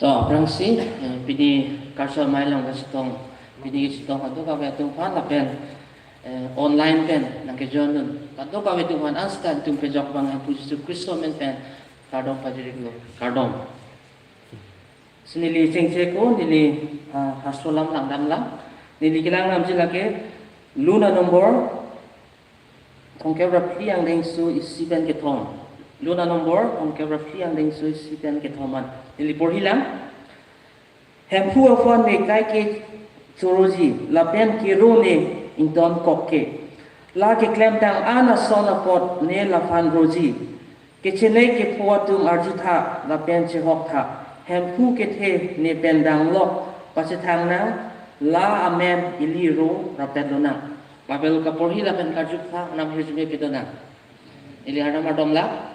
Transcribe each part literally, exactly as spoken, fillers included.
To, aphrangsi, eh, pini karso amei along kachetong, pini kachetong kadokave atum aphan lapen, eh, online pen nangkejoin dun kadokave atum aphan an seta itum pejok abang Hemphu Jisu Khristo amen pen kardom pajirlo, kardom. Si neli chengcheko, neli, ah, hastro alam langdamlang, neli kelang namji lake, lun anombor thomkep ra phli angdengso isi pen kethom. Lun anombor thomkep ra phli angdengso isi pen kethom an neli porhilang. Hemphu aphan ne kaike choroji, lapen kero ne ingtonkok ke. La keklemtang an ason apot ne laphan roji. Kechene kepho atum arjutha, lapen chehoktha. Hemphu kethe ne pen danglok pachethang nang, la amen ili ro rapet lonang. Bible kaporhi lapen karju aphan nang hirjume pidonang. Ili arnam ardomlang.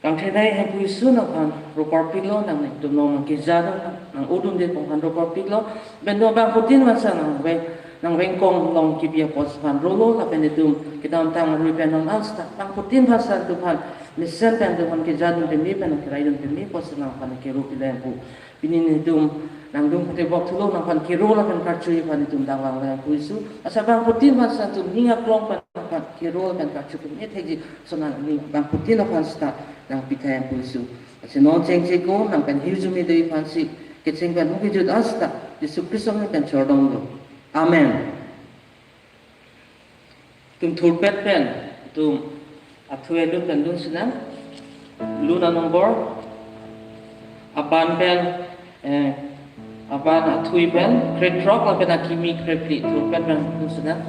Kangthenei Hemphu Jisu nangphan ro parpiklo, nangtum nong nangkeja dun, nang-o dunde pu aphan ro parpiklo. Bendo bangphutin aphan sa nangveng, nangveng kong long kipi apot aphan rolo, lapen itum kedamtang arui pen non an seta bangphutin aphan sa itum aphan mesen pen itum aphan keja dun peme pen nangkerai dun peme apot sa nangphan kero pilo Hemphu. Pini netum nangdung pute bok thulo, nangphan kero lapen karchu aphan itum dang vanglo Hemphu Jisu. Asa bangphutin aphan sa itum ning aklong pen nangphan kero lapen karchu peme thekji, so nang ning bangphutin aphan seta nangpitha Hemphu Jisu. Asa non chengcheko, nang pen hirjume do aphansi kecheng pen hukijut an seta Jisu Khristo amen pen chordomlo. Amen. Itum thurpet pen itum athui alun pen lunsinang. Lun anombor aban pen, eh, aban athui pen krethrok lapen akimi krephli, thurpet pen lunsinang.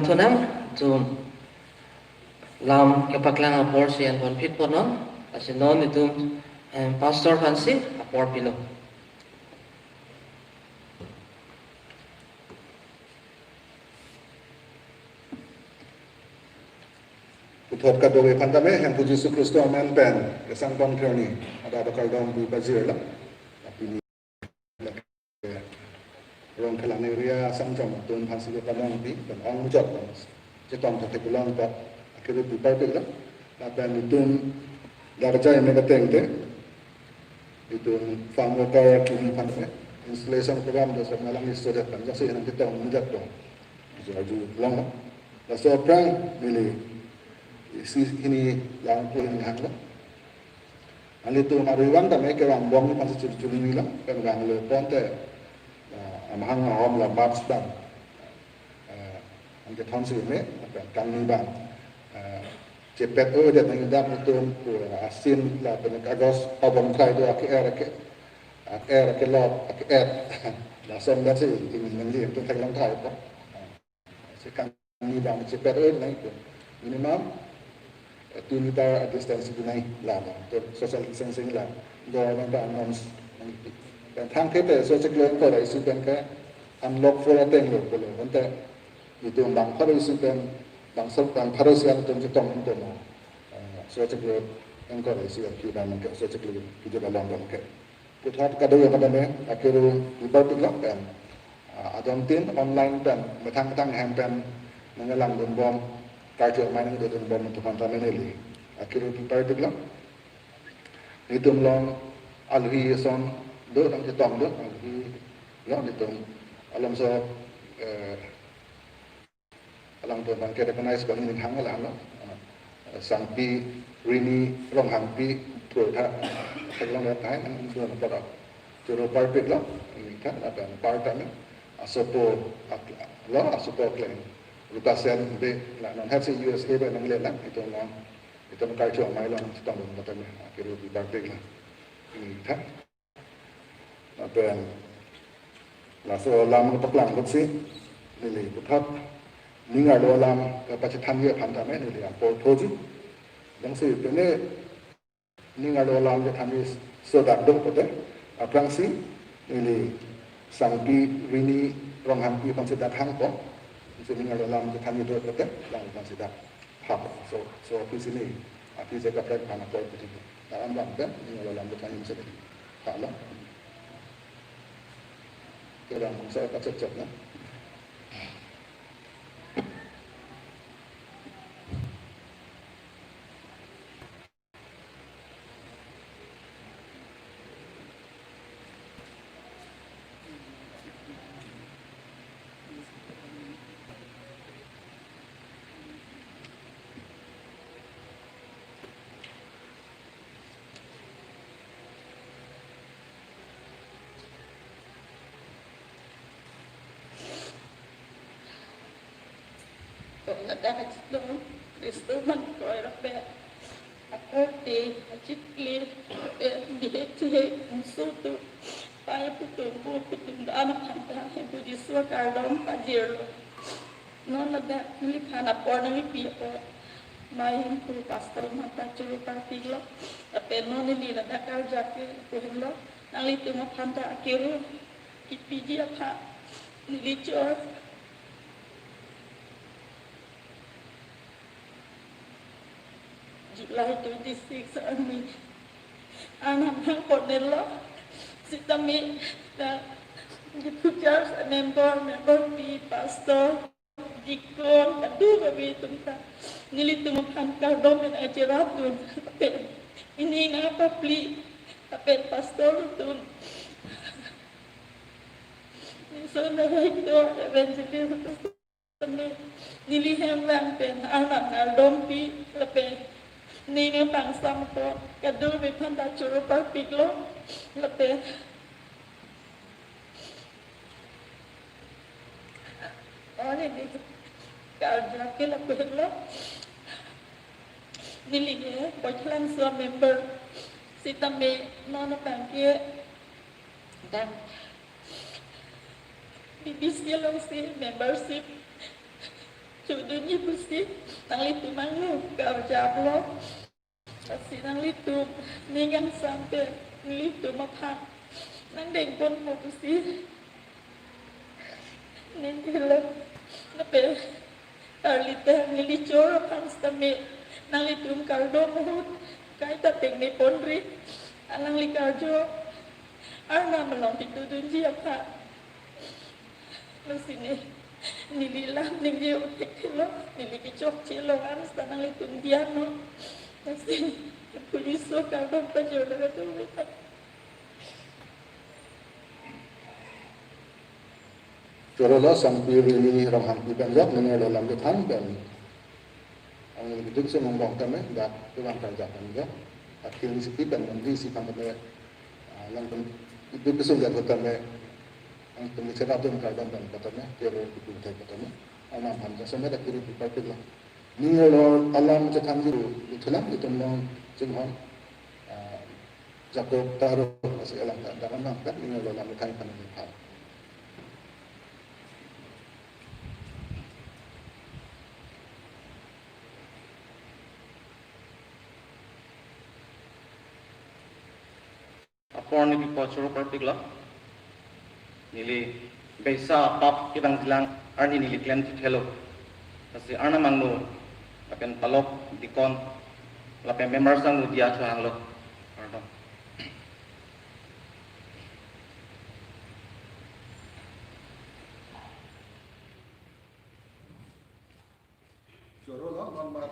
Tonang, itum lam kepaklang apor si enpon phit ponon, lasi non itum, em, pastor aphan si apor pilo. Puthot kadokave aphan tame, Hemphu Jisu Khristo amen pen kesang pon kerni, ada ada kardom pu pajirlo. Pini Rongkhelan area asangcham atum aphan si kepamangpi pen ong mujok pen chetong thekthe pulang ta akiru pu parpiklo. Lapen itum dak kachai me kateng te, itum farm worker kimi aphan te installation program do so malang istodet pen jaksi nangchetong mujok do. Jor ju longlo. Laso aphrang neli isi hini lang pu hini hanglo. Nanglitum arui vang tame kevang bom aphan si chiri chiri nilo, pen vanglo ponte, eh, amahang ahom la mask pen, eh, anke thon si me, pen kangni abang, eh, chepet-odet nangji dam itum pu asin lapen kagos abom klai do ake-er ake, ake-er akelok ake-et. Lason dak si itum nangli itum theklang thai po. Si kangni abang chepet-odet nangji pu. Minimum, eh, two meter distance nangji la. To social distancing la. Government ta norms nangji. Pen thangthete so chiklo ingkoi ra isi pen ke unlock four ateng lo pulo. Ante itum bang pharo isi pen, bang sok bang pharo isi an itum chetong itum. Eh, so chiklo ingkoi ra isi an ki dan ke so chiklo ki dan along ke. Puthot kadokave aphan tame akiru pu parpiklo pen, ah, adon tin online pen methang methang hem pen nangkelangdun bom, karju amei nangdodun bom atum aphan tame neli akiru pu parpiklo. Itum along alhi ason do, nangchetong do alhi lo, itum alomso, eh, alangtum abang ke recognize bang ini hang alang lo. Ah, Sangpi, Rini, Ronghangpi, Purtha, theklong le thai, nang dun pada. Choro parpiklo, ini kan, lapen parta ni. Asopo ak-, lo, asopo kleng. Lukasen be, la non hepsi U S A be nanglelang, itum lo. Itum karju amei lo, nangchetong dun pada ni, akiru pu parpiklo. Ini kan. Lapen laso alam kepaklang ahut si neli puthot ning arlo alam kepachethanji aphan tame neli apor thoji. Jongsi pine ning arlo alam chethanji sodak do pote, aphrangsi neli Sangpi, Rini, Ronghangpi aphan si dak hangpo. Si ning arlo alam chethanji do pote, lang aphan si dak hap. So, so aphi si neli, aphi si kaprek aphan apor putih. Dalam bang pen, ning arlo alam chethanji si neli halo. Kelang bangso kachekchek na. Ladak achitlong Khristo man koi rape. Akorte, achikli, eh, dihe chihe, insulto, pai putum, bu putum, dana phanta, Hemphu Jisu akardom pajirlo. Non ladak neliphan apor nangpipo. Mai Hemphu pastor mata choro parpiklo. Lapen non neli ladak karjake kuhelo. Nanglitum aphanta akiru kipiji aphan neli chor. July twenty-six arni Arnam hang ponelo. Sitame ta Hemphu church member, member pi, pastor, deacon, kadokave atum ta nelitum aphan kardom pen achiratdun. Lapen ini nangpapli, lapen pastor atum, missionary atum, evangelist atum, neli hem vang pen Arnam nangdompi, lapen neli nangpangsam apot kadokave aphanta choro parpiklo, lapen oh, neli karjake lapulo. Neli ke Koiklangso member sitame non abang ke dang B B C alongsi membership Chudunji pusi nanglitum angno karjaplo. Lasi nanglitum ning kangsam pen nelitum aphan nangdeng ponpo pusi ning helo. Lapen arlita neli choro aphan sitame nanglitum kardom ahut kaita tengne ponri. Alangli karjo Arnam along pitudunji aphan. Lasi ne, neli lam ningje un-e thekthelo, neli kechokche along an sita nanglitum diya non. Lasi police so kardom pajor lake tu beta. Choro lo Sangpi Rini Ronghangpi pen jok, ningje lo lam kethan pen. Ang itu bisa ngomong tame, dak tulang kerja kan jok. Akhir si pi pen, nanti si kan tame, ah, lang pen, itu bisa lihat tame. Ang pen cerita tu kardom pen tame, kero itu tame. Ang nampan jasa me dak kiri pi parkit lah. Ningje lo alam cekhan juru, itulang, itu nong chinghon. Ah, Jacob Taro, masih alam tak, dak nang kan, ningje lo alam cekhan kan ini. Apor neli pi apot choro parpiklo. Neli beisa pap kedang dilang arni neli klem thithelo. Lasi Arnam angno lapen palok dikon lapen members angno diya chohanglo. Kardom. Choro lo, non mat,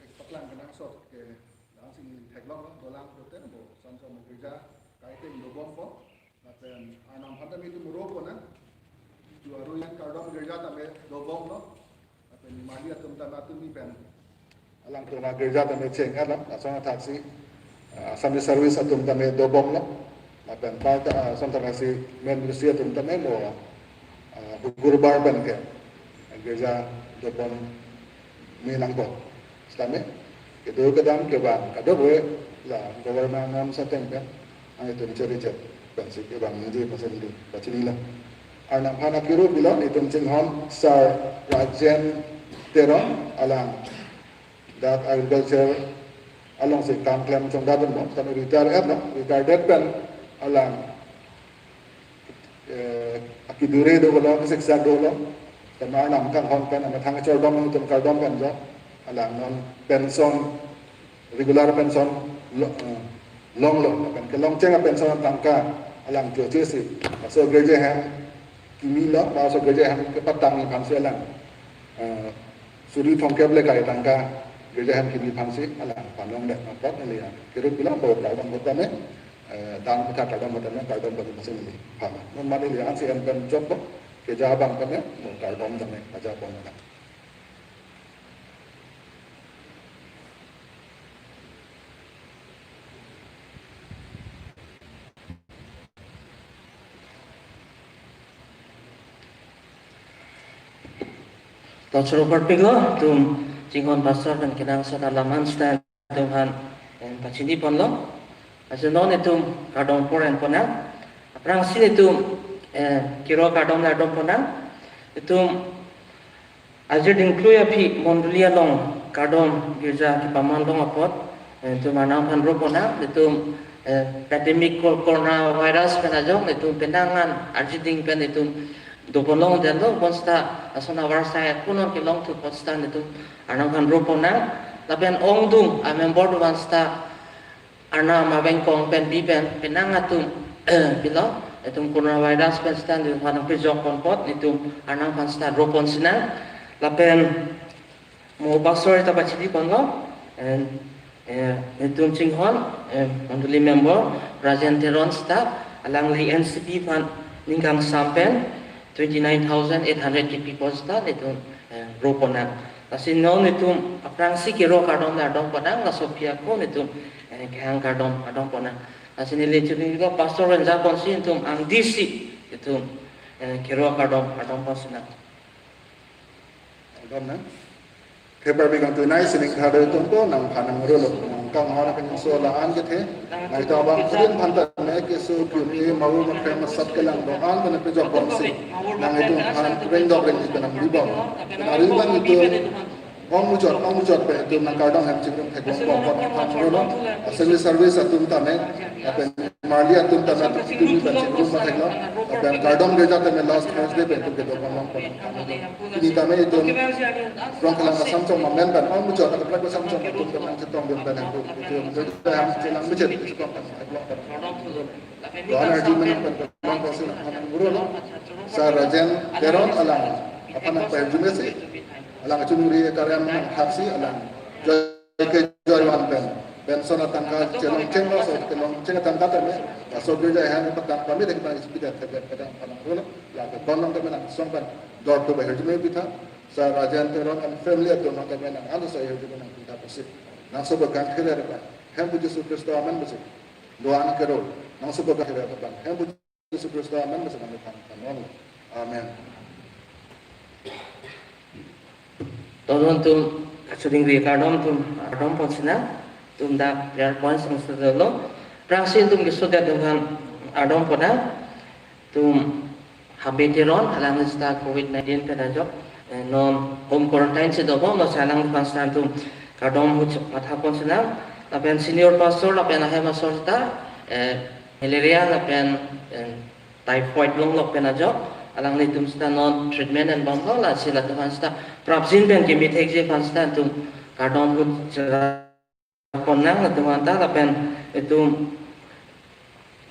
eh, paklang kenangsot ke langsing theklong lo, dolang proten bo, son son girja, kaiting dobompo, lapen Arnam aphan tame itum ro ponnang, ju aru yang kardom girja tame dobomlo, lapen mali atum tame atum ni pen. Alangtum agirja tame cheng alam, lason athaksi, ah, Sunday service atum tame dobomlo. Lapen parta, ah, son athaksi main ministry atum tame mo, ah, Gurbar pen ke girja dobom me nangpo. Sitame, kedo kedam kevang kadokave la government nam sateng pen, ang itum chori chet pensi kevang ningje pensi neli pachinilo. Arnam aphan akero pilo, itum chinghon Sir Rajen Teron, alang dak agriculture alongsi kam klem chongdadunlo, sitame retire etlo, retired pen alang, eh, akedure dolo, kesiksak dolo, sitame Arnam kanghon pen amethang chordom itum kardom pen jo, alang non pension, regular pension lo, eh, longlo, lapen kelongcheng apension atangka alang chochesi, laso girja hem kimi lo, laso girja hem kepatangji aphansi alang, eh, suri thomkep le kai tangka girja hem kimi aphansi alang panong det apot neli ya. Kero pilo bo kardom ahut tame, eh, dan kita kardom ahut tame, kardom bagi masing neli. Paham. Non mane neli ansi en pen jok bo, keja abang tame, mo kardom tame, aja pon na. To choro parpiklo, itum chinghon pastor pen kenangsot alam an sita itum aphan, eh, pachini ponlo. Lasi non itum kardom apor en ponnang. Aphrangsi itum, eh, kero kardom le ardom ponnang. Itum ajir dingklui aphi mondoli along kardom girja kepaman long apot, eh, itum Arnam aphan ro ponnang, itum, eh, pandemic cor-, coronavirus pen ajok, itum penang an arjiding pen itum do pon long den lo, bonsita lason avarsai kunon kelong thu bonsita itum Arnam aphan ro ponnang, lapen ongdung amember do bonsita Arnam abengkong pen bi pen penang atum, eh, pilo, itum coronavirus pen sita itum aphan pejok pon apot, itum Arnam aphan sita ro pon sinang, lapen mo pastor ta pachini ponlo, and, eh, itum chinghon, eh, mondoli member Rajen Teron sita, alangli N C P aphan ning kangsam pen twenty nine thousand eight hundred kipi pon sita itum, eh, ro ponnang. Lasi non itum aphrangsi kero kardom le ardom ponnang, laso aphi ako itum, eh, kehang kardom ardom ponnang. Lasi neli chini ko pastor pen ja ponsi itum angdisi itum, eh, kero kardom ardom pon sinang. Kardom nang. Kepar bikang tunai sining thado itum ko nangphan nangrulo, nang kanghon akan so la-an kethe. Nai to abang kudin phanta ne keso kiumi maru makrem masat kelang doan pen pejok bom si nang itum aphan rengdok rengdi pen nanglibom. Nang ringbang itum ong muchot ong muchot pen itum nang kardom hem chingrum theklong bom aphan aphan rolo. Assembly service atum tame lapen marli atum tame itum pen chingrum patheklong. Lapen kardom girja tame last Thursday pen itum kedo bom aphan aphan rolo. Pini tame itum Rongkhelang Asam Chong Mamen pen ong muchot lapen Asam Chong atum pen nang chetong dun pen itum itum girja hem chelang muchot chetong pen theklong pen. Doan arjumen pen theklong pen si nang aphan rolo. Sir Rajen Teron alang aphan nang pahirjume si alang chunuri karyam nang haksi alang joy ke joy wan pen pension atangka chelong cheng laso kelong cheng atangka tame laso girja hem patang pamit kita ispida tebe pedang panang rolo. Lake konong tame nang song pen dor tu pahirjume pitha. Sir Rajen Teron and family atum nang tame nang anu sa hirjume nang pitha pusi nang sobo kangkhiler pen Hemphu Jisu Khristo amen pusi doan kero nang sobo kangkhiler pen Hemphu Jisu Khristo amen pusi nang pan pan. Amen. Todon tum kachudingri kardom tum ardom pon sinang, tum dak prayer points nang sedolo. Prangsi tum keso det tum aphan ardom pon nang, tum Habe Teron alangli seta covid nineteen pen ajok, eh, non home quarantine si dobom, non si alangliphan seta tum kardom ahut matha pon sinang. Lapen senior pastor lapen ahem asor seta, eh, malaria lapen, eh, typhoid longlok pen ajok alanglitum seta non treatment enbomlo, lasi latum aphan seta prapjin pen keme thekji aphan seta tum kardom ahut chera pon nang latum aphan ta. Lapen itum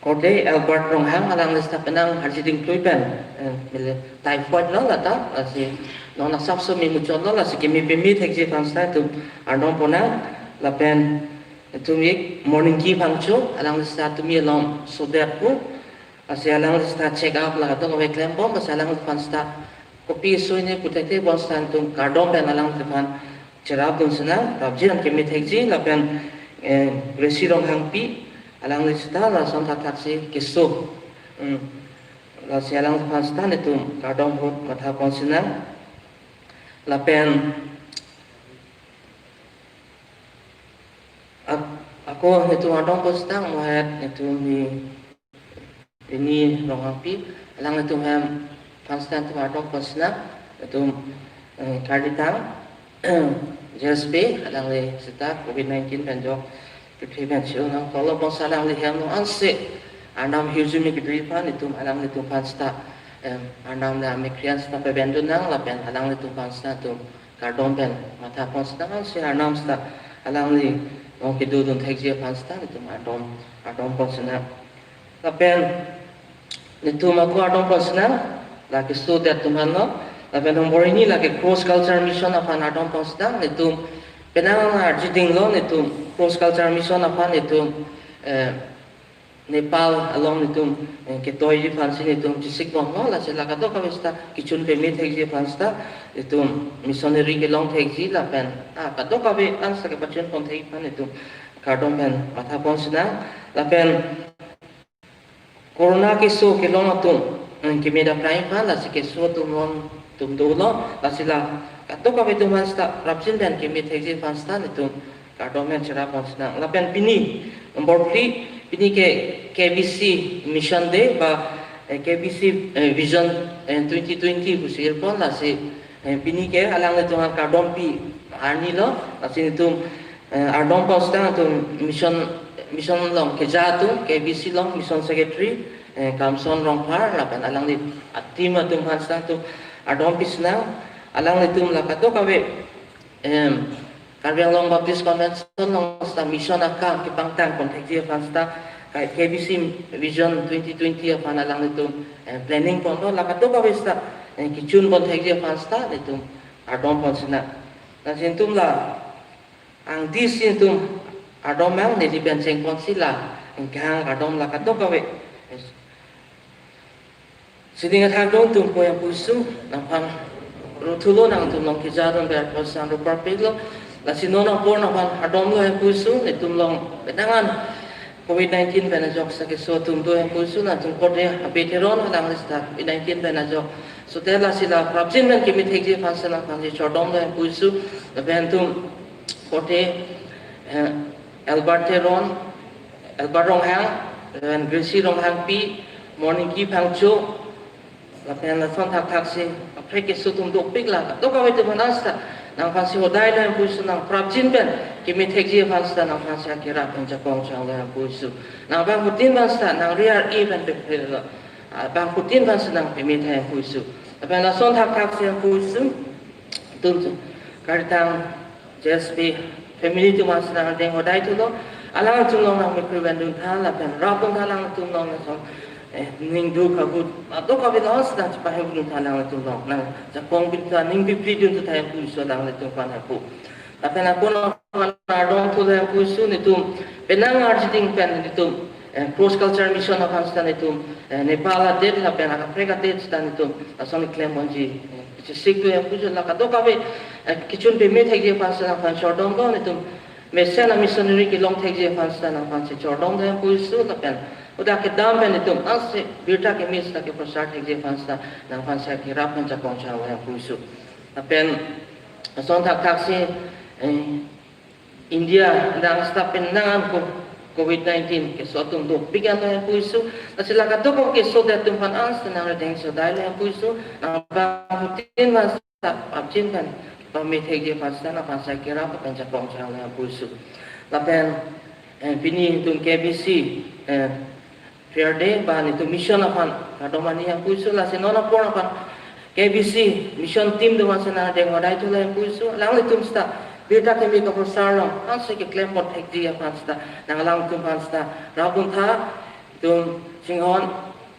korte Albert Ronghang alangli seta penang arjiding plui pen, eh, mele typhoid lo lata, lasi non asapso me muchotlo, lasi keme peme thekji aphan seta itum ardom pon nang. Lapen itum ik Morning Ki Phangcho alangli seta tumi along sodet pu, lasi alangli seta check up la kadokave klembom, lasi alangliphan seta kopi sui ne puthekthe bom seta itum kardom pen alangliphan cherap dun sinang, prapjin keme thekji. Lapen, eh, Gracie Ronghangpi alangli seta lason thakthak si keso. Hmm. Lasi alangliphan seta netum kardom ahut matha pon sinang. Lapen ak-, ako netum ardom pon seta mohet netum hi Rini Ronghangpi, alanglitum hem aphan seta netum ardom pon sinang, netum, eh, karditang, J S P, alangli seta covid nineteen pen ajok, piphi pen si-o nang tolo bangso alangli hem no ansi, Arnam hirjume kedri aphan, itum alanglitum aphan seta, em, Arnam le amikrian seta peben dun nang, lapen alanglitum aphan seta itum kardom pen matha pon sinang, ansi Arnam seta alangli ong kedo dun thekji aphan seta itum ardom, ardom pon sinang. Lapen netum ako ardom pon sinang, lake sodet atum aphan lo. Lapen nombor hini lake Cross Culture Mission aphan ardom pon sinang, netum penang arjiding lo, netum Cross Culture Mission aphan netum, eh, Nepal along netum, eh, ketoiji aphan si netum chesik bomlo, lasi la kadokave seta kechun peme thekji aphan seta, netum missionary kelong thekji lapen, ah, kadokave an seta kepachun pon thekji aphan netum kardom pen matha pon sinang. Lapen corona keso kelong atum, eh, keme daprai aphan, lasi keso atum non tum dolo, lasi la kadokave atum aphan seta prapjin pen keme thekji aphan seta netum kardom pen cherap pon sinang. Lapen pini, nombor phli, pini ke K B C Mission Day ba, eh, K B C, eh, Vision, eh, twenty twenty pusi irpon, lasi, eh, pini ke alanglitum aphan kardom pi arni lo, lasi netum, eh, ardom pon seta netum mission, mission along keja atum, K B C along mission secretary, eh, Kamson Rongphar, lapen alangli a-team atum aphan seta netum ardom pi sinang, alanglitum la kadokave, em, Karbi Anglong Baptist Convention along seta mission akam kepangtang pon thekji aphan seta, K B C Vision twenty twenty aphan alanglitum, eh, planning ponlo, la kadokave seta, eh, kechun pon thekji aphan seta netum ardom pon sinang. Lasi netum la angdi si netum ardom nang, neli pen cheng pon si la, kehang ardom la kadokave. Sining athak dong tum po yang pusu, nangphan ruthulo, nangtum long keja dong ber pon sang ru parpik lo. Lasi non apor nangphan ardom lo yang pusu, netum long penang an covid nineteen pen ajok seta keso atum do yang pusu, nangtum korte Habe Teron alangli seta covid nineteen pen ajok. Sote lasi la prapjin pen keme thekji aphan seta nangphan si chordom lo yang pusu, lapen tum korte, eh, Albert Teron, Albert Ronghang, Lapen Gracie Ronghangpi, Morning Ki Phangcho, lapen lason thakthaksi, kaprek keso atum dopik la, kadokave atum aphan seta nangphansi hodai lo hemphu Jisu, nangprapjin pen kemethekji aphan seta nangphansi akerap pen jakong chang lo hemphu Jisu. Nang bangphutin aphan seta nang riar i pen pepre lo. Ah, bangphutin aphan seta nang pemethek hemphu Jisu. Lapen lason thakthaksi hemphu Jisu, atum karitang J S P family atum aphan seta nang deng hodai thulo. Alangtum along nang mikri pen dun tha, lapen rap dun tha alangtum along, lason, eh, ning duk ahut, kadokave along seta nang chepahem dun tha alangtum along. Nang jakong bin tha, ning pipri dun tha hemphu Jisu, alangtum aphan hemphu. Lapen ako nang ardom thulo hemphu Jisu, netum penang arjiding pen netum, eh, Cross Culture Mission aphan seta netum, eh, Nepal adet lapen akaprek adet seta netum lason klem ponji, eh, chesik do hemphu Jisu, la kadokave, eh, kechun pemethekji aphan seta nangphan chordom do, netum mesen a-missionary kelong thekji aphan seta nangphansi chordom do hemphu Jisu, lapen hadak kedam pen netum ansi birta keme seta keprosar thekji aphan seta nangphansi akerap pen jakong chang lo hemphu Jisu. Lapen lason thakthaksi, eh, India adang seta penang ko covid nineteen keso atum dopik an lo hemphu Jisu. Lasi la kadokave keso atum aphan an seta nang rideng si hodai lo hemphu Jisu. Nang bangphutin aphan seta prapjin pen pamethekji aphan seta nangphansi akerap pen jakong chang lo hemphu Jisu. Lapen, eh, pini netum K B C, eh, Prayer Day, ba netum mission aphan kardom ani hemphu Jisu, lasi non apor aphan K B C mission team atum aphan seta nang deng hodai thulo hemphu Jisu, alanglitum seta birta keme kaprosar along ansi keklem pon thekji aphan seta nang alangtum aphan seta rap dun tha. Netum chinghon,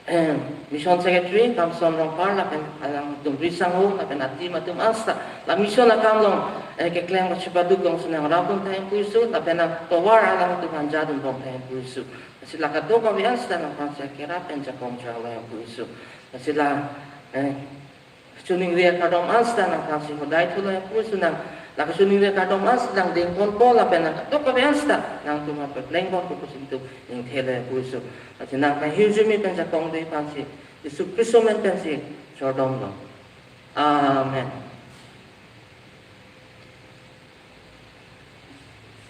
eh, mission secretary Kamson Rongphar lapen alangtum risangho lapen a-team atum an seta la mission akam along, eh, keklem kachepaduk along seta nang rap dun tha hemphu Jisu, lapen nang tovar alangtum aphan jadun bom tha hemphu Jisu. Lasi la kadokave an seta nangphansi akerap pen jakong chang lo hemphu Jisu. Lasi la, eh, kachiningri akardom an seta nangphansi hodai thulo hemphu Jisu, nang la kachiningri akardom an seta nang deng ponpo lapen nang kadokave an seta nangtum aphan pepleng ponpo pusi netum ningthe lo hemphu Jisu. Lasi nangphan hirjume pen jakong do aphansi Jisu Khristo amen pensi chordom lo. Amen.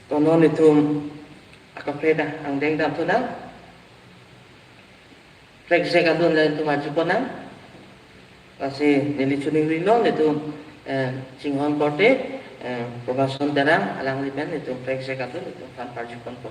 Kono netum akaprek ta angdeng dam thu nang. Prek sek adun le netum arju pon nang. Lasi neli chiningrilo netum, eh, chinghon korte, eh, Probhason Terang alangli pen netum prek sek adun netum aphan parju ponpo.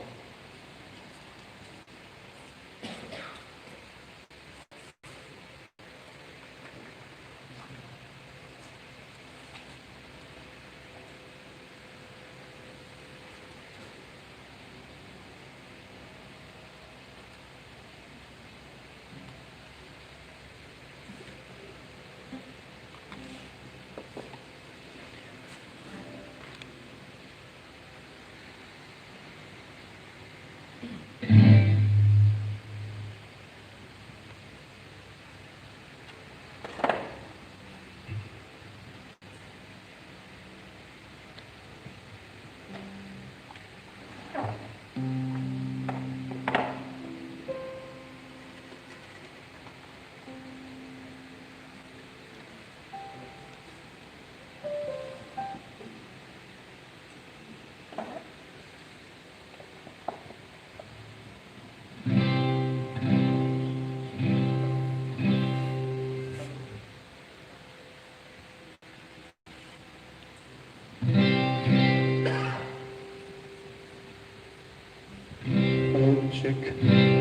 Hello, check.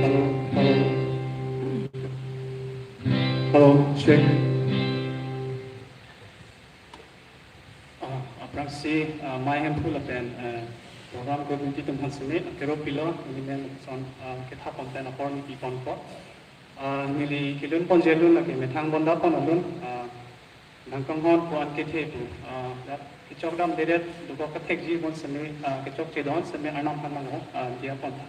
Hello, hello. Hello, check. Ah, aphrangsi, ah, Mai Hemphu lapen, eh, program committee atum aphan semi, kero pilo, neli men lason, ah, ketha pon pen apor neli pi ponpo. Ah, neli kelun ponji alun lake methang bonda pon alun, ah, nangkanghon pu an kethe pu, ah, dak kechok damdedet, dokok kethekji bonseme, ah, kechokche don seme Arnam aphan nang, ah, diya pon tha.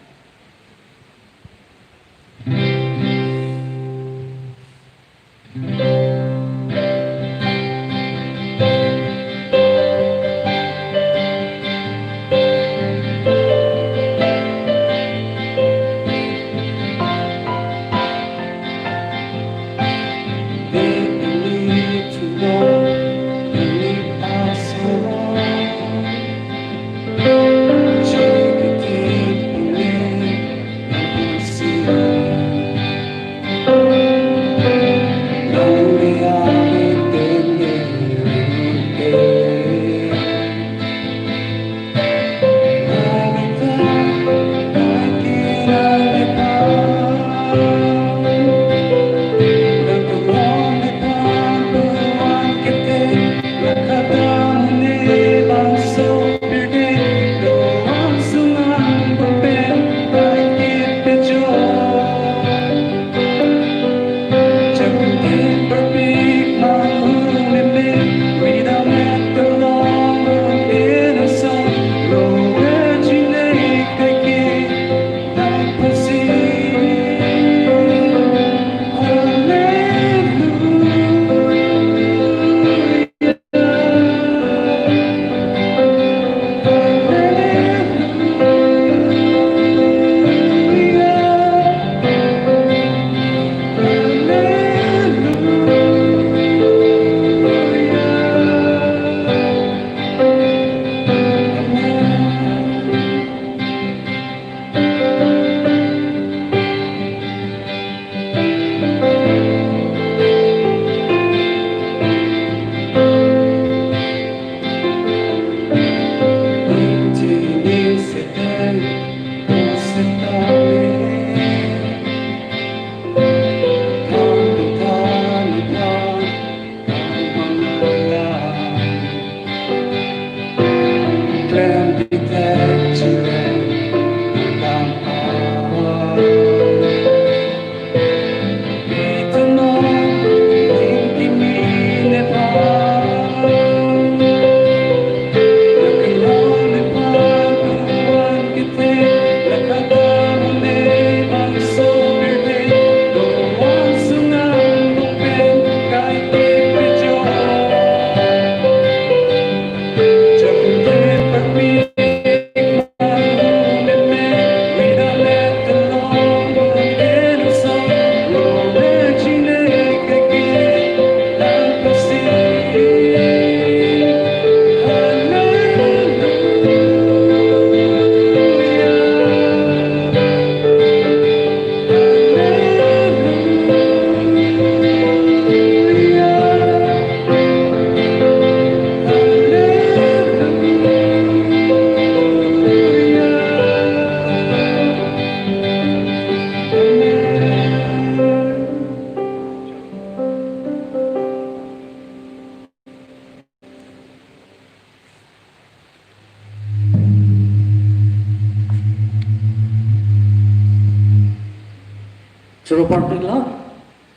Choro parpiklo,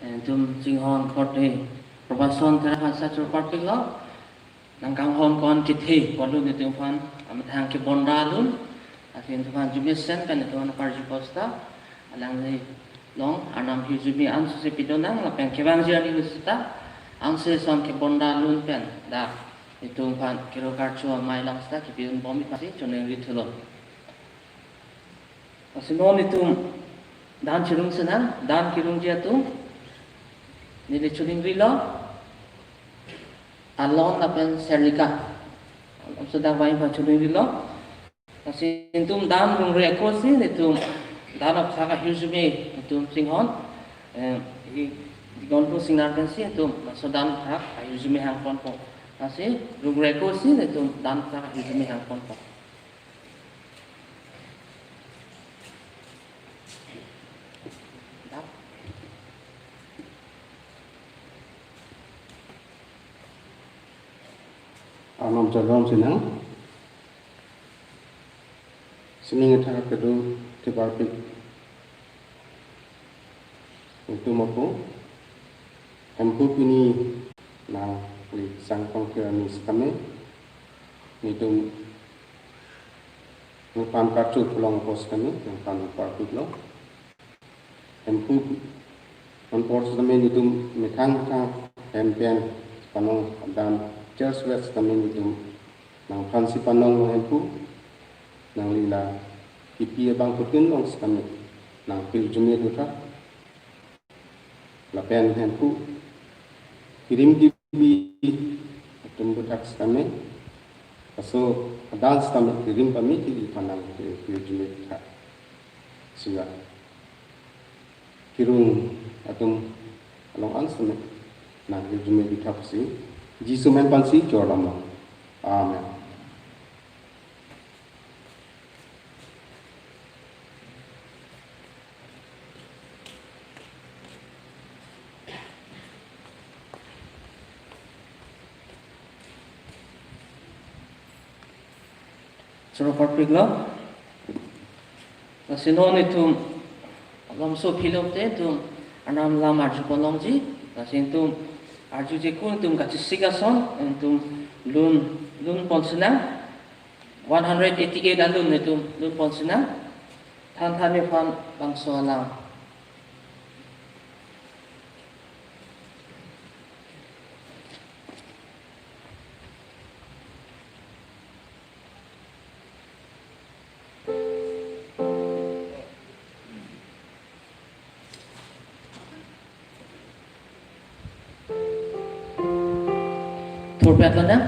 eh, itum chinghon korte Prabhason Terang aphan sita choro parpiklo, nangkanghon ko-an kethe, ko-an lun itum aphan, amethang kebonda lun, lasi itum aphan arjumesen pen itum aphan parjupo sita, alangli along, Arnam hirjume an suse pidun nang, lapen kevangji arni sita, ansi ason kebonda lun pen, dak, itum aphan kero karcho amei lang sita, kepidun bom aphansi, choningri thulo. Lasi non itum dan chirung sinang, dan kirungji atum, neli choningrilo, Alon lapen Serlika. Alam sudah vain pa choningrilo. Lasi itum dan rungre ako si, itum dan aphuthak ahirjume itum chinghon. Eh, i, digon pu singnar pensi itum, laso dan aphuthak ahirjume hangponpo. Lasi rungre ako si, itum dan aphuthak ahirjume hangponpo. Arnam chojom sinang. Sining athak kedo theparpik itum ako. Hemphu pini nangli sangkong ke ani sitame, itum nangphan karcho pulong ako sitame, nangphan parpiklo. Hemphu non apor sitame itum methang methang hem pen panong, dan church west sitame itum nangphansi panonglo Hemphu, nangli la kipi abang putin long sitame nangpirjume dotha. Lapen Hemphu, kirim kibi atum aphuthak sitame, laso adan sitame kirim pame kibi aphan nangpirjume dotha. Sita kirung atum along an sitame nangpirjume dotha pusi, Jisu amen pensi chorlonglo. Amen. Choro parpiklo. Lasi non itum alam so philom te itum Arnam alam arjupon longji. Lasi itum arjuje ako, itum kachesik ason itum lun, lunpon sinang. One hundred eighty-eight alun itum lunpon sinang. Than than aphan bangso alam. Thurpet lo na?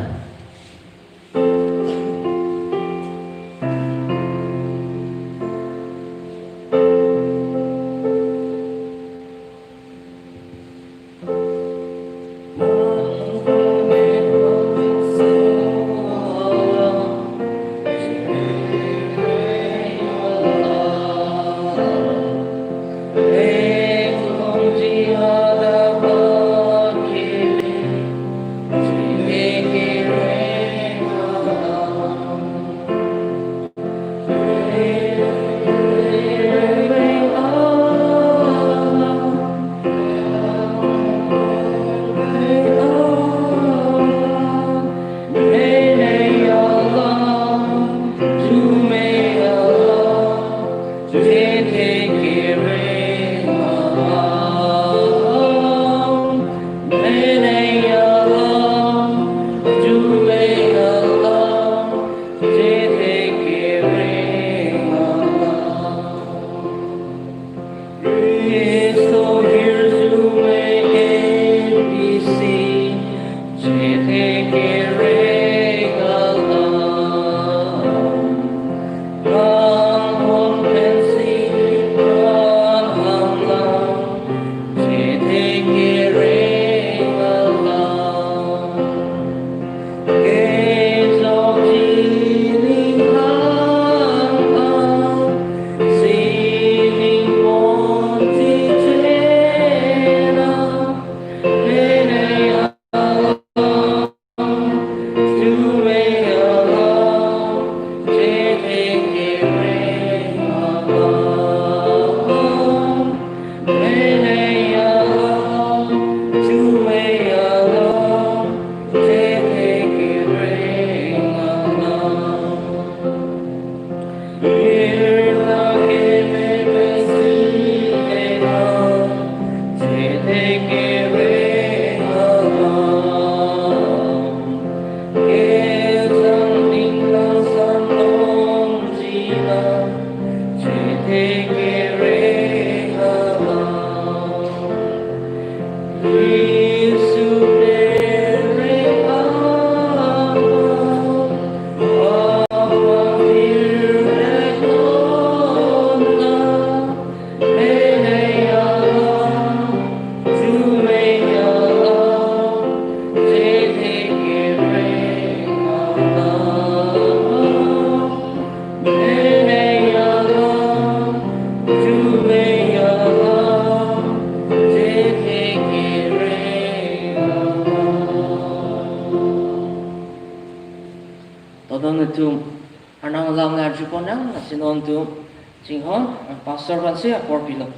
atum arnam alam nangchepon nang, lasi non atum chinghon, pastor aphansi apor pilo.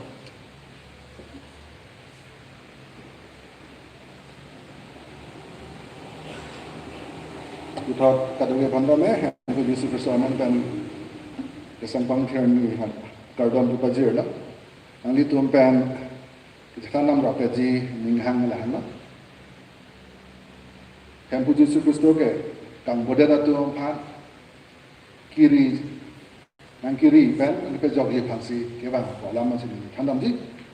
Puthot kadokave aphan tame, Hemphu Jisu Khristo amen pen kesang pangthir ni ha kardom kepajirlo. Nanglitum pen kachethan damrap keji ninghang lahenlo. Hemphu Jisu Khristo ke kangbodet atum aphan kiri, nangkiri pen nangpejokji aphansi kevang pu alam si neli thandamji.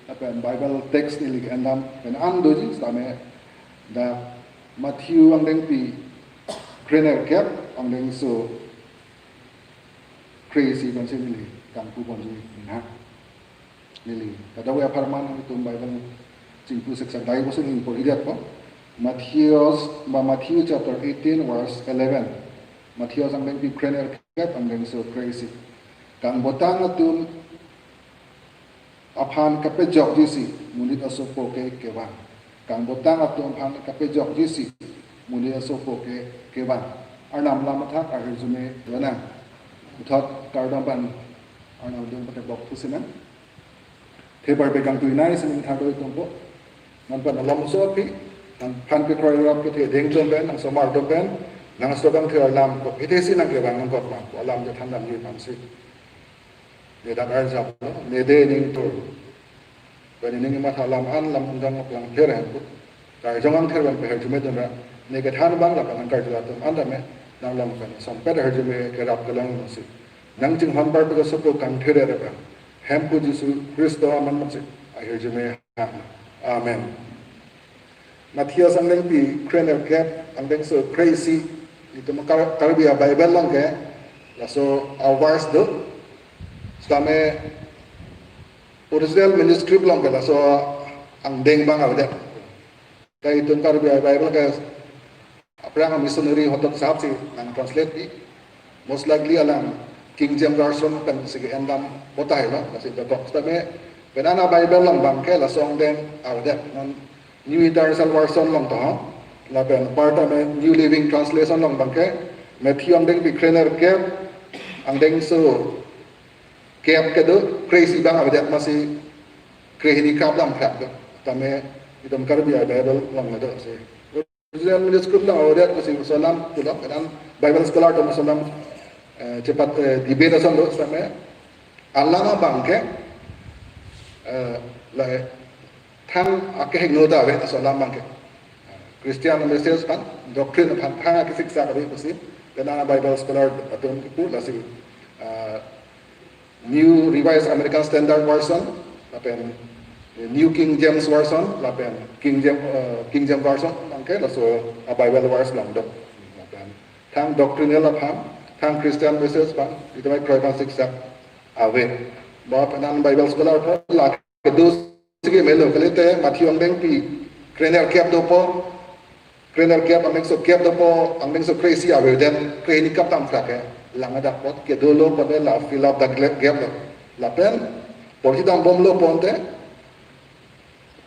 Lapen Bible text neli endam pen an doji sitame dak Matthew angdengpi krenerkep angdengso kre-isi pensi neli kangpuponji ninghang. Neli kadokave apharman nanglitum Bible chingpu siksak dai pusi neli porhi detpo. Matthew, ba Matthew chapter eighteen verse eleven. Matthew angdengpi krenerkep angdengso kre-isi. Kangbotang atum aphan kapejokjisi monit asopo ke kevang. Kangbotang atum aphan kapejokjisi monit asopo ke kevang. Arnam alam athak ahirjume lonang. Puthot kardom pen arnam adung pate bok thusinang. Theparpe kangtuinai sining thado itumpo. Non pen malomso aphi, nangphan kekroi rap kethe deng atum pen, nangsomar atum pen, nangso kangthir alam kopi thesi nangkevang nangkok ma, alam chethan damji aphansi. Ne dak arjaplo, ne de ning tur. Pen ning matha alam an lam undang aplang pher hen pu. Karjong angther pen pher jume dun ra. Ne kethan abang lapen nangkarju atum an tame nanglong pen sompet ahirjume kerap kelong nasi. Nangchinghon bar pu kasopo kangthir re pen. Hemphu Jisu Khristo amen pen si ahirjume hang. Amen. Matthew angdengpi krenerkep angdengso kre-isi, itum Kar-, Karbi a-Bible along ke laso a-verse do. Sitame original manuscript along ke laso angdeng abang avedet. Kai itum Karbi a-Bible ke aphrang missionary hotok sahab si nangtranslate pi. Most likely alang King James Version pensi ke-endam potahai lo, lasi dokok. Sitame penang a-Bible along abangke laso angdeng avedet. Non New International Version along to, lapen aparta me New Living Translation along abangke Matthew angdengpi krenerkep angdengso kep kedo, kre-isi abang avedet, masi krehini kap damphak do. Tame itum Karbi a-Bible along do si. Original manuscript along avedet pusi laso alam pulo, kan Bible scholar atum laso alam, eh, chepat, eh, debate ason do, sitame alam abangke, eh, la thang akehingno ta ave laso alam abangke. Christian message aphan, doctrine aphan thang akesiksak ave pusi, penang Bible scholar atum kipu, lasi, eh, New Revised American Standard Version, lapen New King James Version, lapen King James, eh, King James Version abangke laso a-Bible verse along do. Lapen thang doctrinal aphan, thang Christian message aphan, itum kroi aphan siksak ave. Ba penang Bible scholar aphan la kedo si kemelo, kalite Matthew angdengpi krenerkep dopo, krenerkep angdengso kep dopo, angdengso kre-isi avedet, krehini kap damphak ke, lang adak apot kedolo apot la fill up dak gap lo. Lapen porhi dambomlo ponte,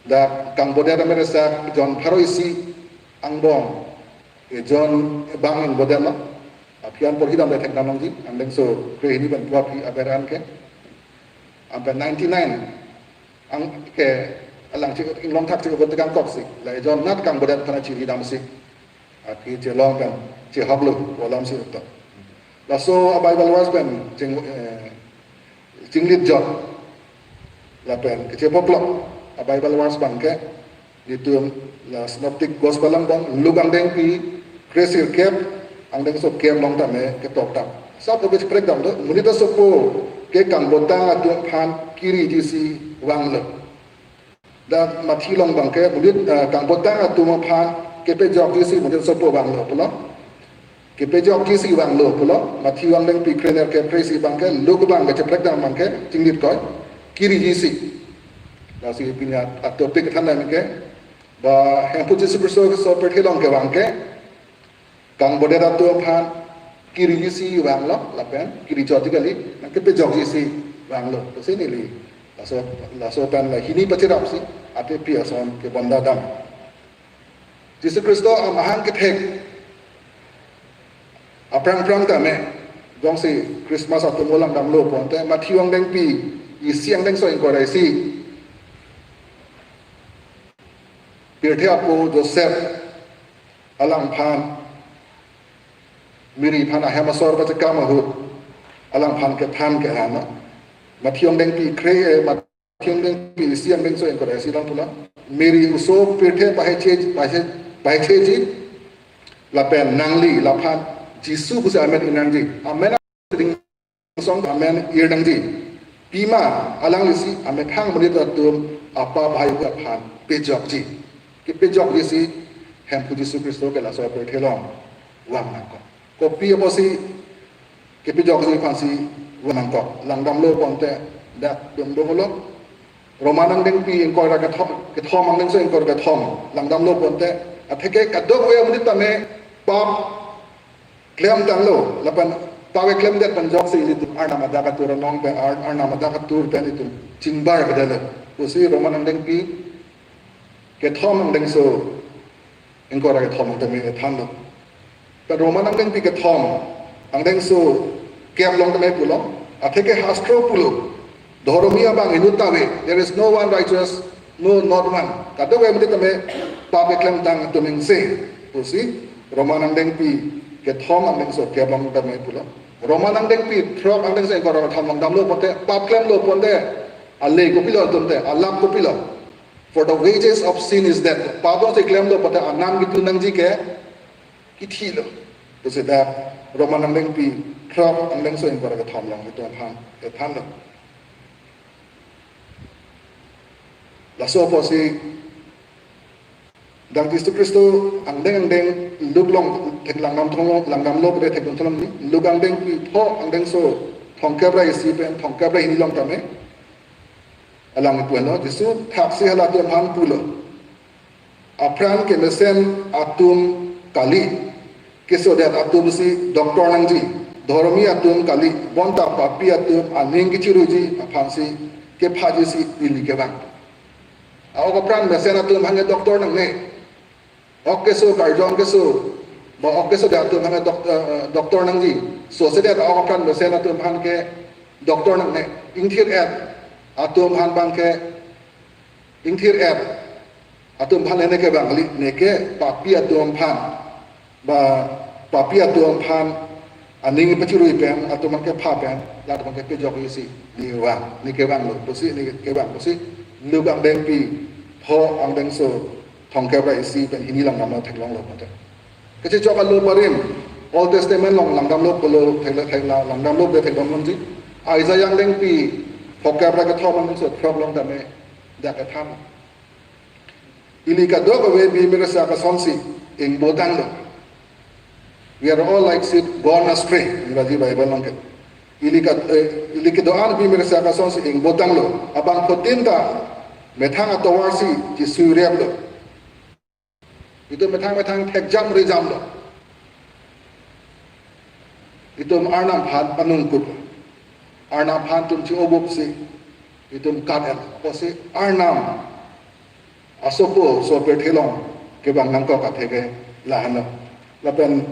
dak kangbodet ameresa John pharo isi angbong, eh, John abang angbodetlo. Aphi an porhi dam le thekdam nangji, angdengso krehini pen pharo aphi aber an ke. Anpen ninety-nine ang ke alang chi inglong thak chi ko tekang kok si. La John nat kangbodet aphan chiri damsi. Aphi chelong pen chehoklo pu alam si to. Laso a-Bible verse pen ching, eh, chinglit jot. Lapen kechephoklok a-Bible verse abangke itum la Synoptic Gospel angbong, Luke angdengpi kresirkep angdengso kep along tame ketok tang. Sab ke cheprek dam do, monit asopo ke kangbotang atum aphan kiriji si vanglo. Dak Matthew along abangke monit, eh, kangbotang atum aphan kepejokji si monit asopo vanglo pulo. Kepejokji si vanglo pulo, Matthew angdengpi krenerkep kre-isi abangke, Luke abangke cheprek dam abangke, chinglit koi, kiriji si. Lasi pini a-topic than dam ke, ba Hemphu Jisu Khristo so perthe along kevang ke, kangbodet atum aphan kiriji si vanglo, lapen kiri jot kali, nang kepejokji si vanglo. Pusi neli laso, laso pen la hini pachirap si, ate pi ason kebonda dam. Jisu Khristo amahang kethek Aphrang phrang tame, jongsi Christmas atum langdamlo pulote, Matthew angdengpi isi angdengso ingkoi ra isi, pirthe apo Joseph alangphan Mary aphan ahem asor pachekam ahut alangphan kethan ke-an. Matthew angdengpi kre, eh, Matthew angdengpi isi angdengso ingkoi ra isi along pulo, Mary oso pirthe paheche, pahe-, pahecheji, lapen nangli laphan Jisu pusi amen ir nangji. Amen song amen ir nangji. Pima alanglisi amethang amonit atum apap haihui aphan pejokji. Kepejokjisi Hemphu Jisu Khristo ke laso apirthe along vang nangkok. Kopi apotsi kepejokji aphansi vang nangkok? Langdamlo pulote dak dongdong lo. Roman angdengpi ingkoi ra kethom, kethom angdengso ingkoi ra kethom langdamlo pulote, atheke kadokave amonit tame pap klemtanglo, lapen pap keklemdet pen ajoksi ilitum Arnam adak atur anong pen, Ar-, Arnam adak atur pen itum chingbarvedetlo pusi Roman angdengpi kethom angdengso ingkoi ra kethom tame thanlo. Pen Roman angdengpi kethom angdengso kep along tame pulo, atheke hastro pulo, "Dhoromi abang inut ta ave, there is no one righteous, no, not one. Kadokave amonit tame pap keklemtang atum ingse," pusi Roman angdengpi kethom angdengso kep along tame pulo. Roman angdengpi throk angdengso ingkoi ra kethom langdamlo pulote, pap klemlo pulote ale kopilo atumte, alap kopilo? "For the wages of sin is death." Pap jongsi klemlo pulote anam kitu nangji ke kethilo. Pusi dak Roman angdengpi throk angdengso ingkoi ra kethom along itum aphan kethanlo. Laso apotsi dak Jisu Khristo angdeng angdeng Luke along thek langdam thong, langdamlo pu thekdun thong ni, Luke angdengpi pho angdengso thomkep ra isi pen thomkep ra hini along tame alang pu-an lo, Jisu thaksi halatum aphan pulo, "Apran kemesen atum kali, kesodet atumsi doctor nangji. Dhoromi atum kali, bonta papi atum aning kechiruiji aphansi kephajisi neli kevang. A-ok apran mesen atum aphan ke doctor nangne. Ok keso, karjong keso, ba ok kesodet atum aphan ke doc-, eh, doctor nangji. Sosedet a-ok apran mesen atum aphan ke doctor nangne. Ingthir-et atum aphan abang ke, ingthir-et atum aphan ne kevang kali, neke papi atum aphan, ba papi atum aphan aning pachirui pen, atum aphan kepha pen, latum aphan kepejokjisi ne vang, ne kevanglo pusi, ne kevang pusi Luke angdengpi pho angdengso thomkep ra isi pen hini langdam along theklonglo pulote. Kachechok alo parim, Old Testament along langdamlo pulo, thekla thekla langdamlo pu thekdam longji. Isaiah angdengpi phokep ra kethom angdengso throk along tame dak kethan, "Ili kadokave bimir asak asonsi ingbotanglo." "We are all like sheep gone astray," Ingraji Bible along ke. "Ili ka, eh, ili kedo-an bimir asak asonsi ingbotanglo. Abangphutin ta methang atovarsi chisuireplo." Itum methang methang thekjam rijamlo. Itum Arnam aphan panungkut, Arnam aphan itum chi-obupsi itum kat-et, pusi Arnam asopo sopirthe along kevang nangkok atheke lahenlo. Lapen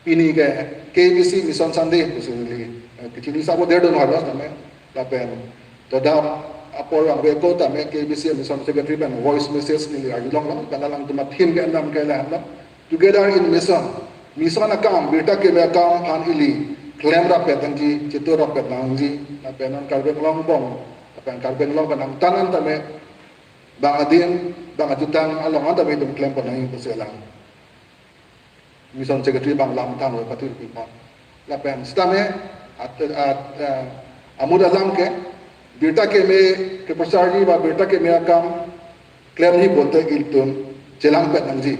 pini ke K B C Mission Sunday pusi neli, eh, kachini sabo derdun harlos name. Lapen todap apor vangve ako tame K B C Mission Secretary pen voice message neli arjulonglo, pen alangtum a-theme ke-endam ke lahenlo, "Together in Mission." Mission akam, birta keme akam aphan ili klemrappet nangji, chiturrappet nangji, lapen non Karbi Anglong angbong, lapen Karbi Anglong pen angtan an tame bang adin, bang ajutang along an tame itum klempon nangji pusi alang Mission Secretary abang lam tanglo pati rupi pon. Lapen sitame at, at, eh, amud alam ke, birta keme keprocharji ba birta keme akam klemji pulote itum chelangpet nangji.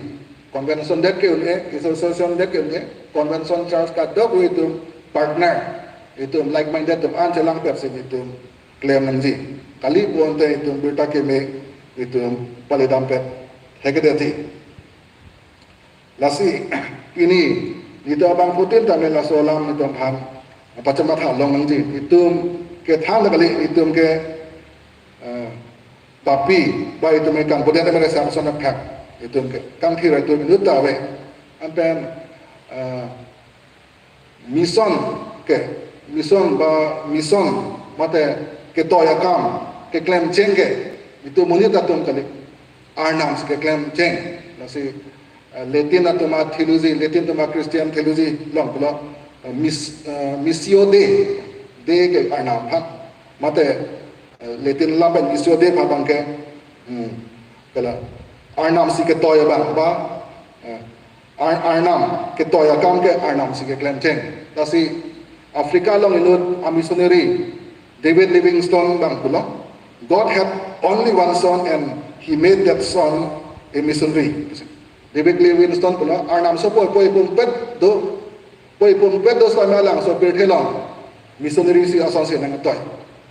Convention det ke un-e, association det ke un-e, convention church kadokave itum partner, itum like-minded atum an chelangpetsi itum klem nangji. Kali pulote itum birta keme itum palidampet hekede ti. Lasi pini nelitum abangphutin tame laso alam nelitum aphan pachematha long nangji. Itum kethan kali, itum ke, eh, papi, ba itum ke kangpudet mere sa ason aphak, itum ke kangthir atum inut ta ave. Anpen, eh, mission ke, mission ba mission mate ketoi akam keklem cheng ke itum monit atum kali, Arnam si keklem cheng. Lasi, eh, Latin atum a-theology, Latin atum a-Christian theology along pulo, eh, miss, eh, missio Dei, Dei ke Arnam ha. Mate, eh, Latin lam pen missio Dei abang ke, hmm, kala Arnam si ketoi abang ba, eh, Ar-, Arnam ketoi akam ke Arnam si keklem cheng. Lasi Africa along inut a-missionary David Livingstone abang pulo, "God had only one son and he made that son a missionary." David Livingstone pulo, "Arnam so poi poi pumpet do, poi pumpet do sitame alangso pirthe along missionary si asonsi nangtoi.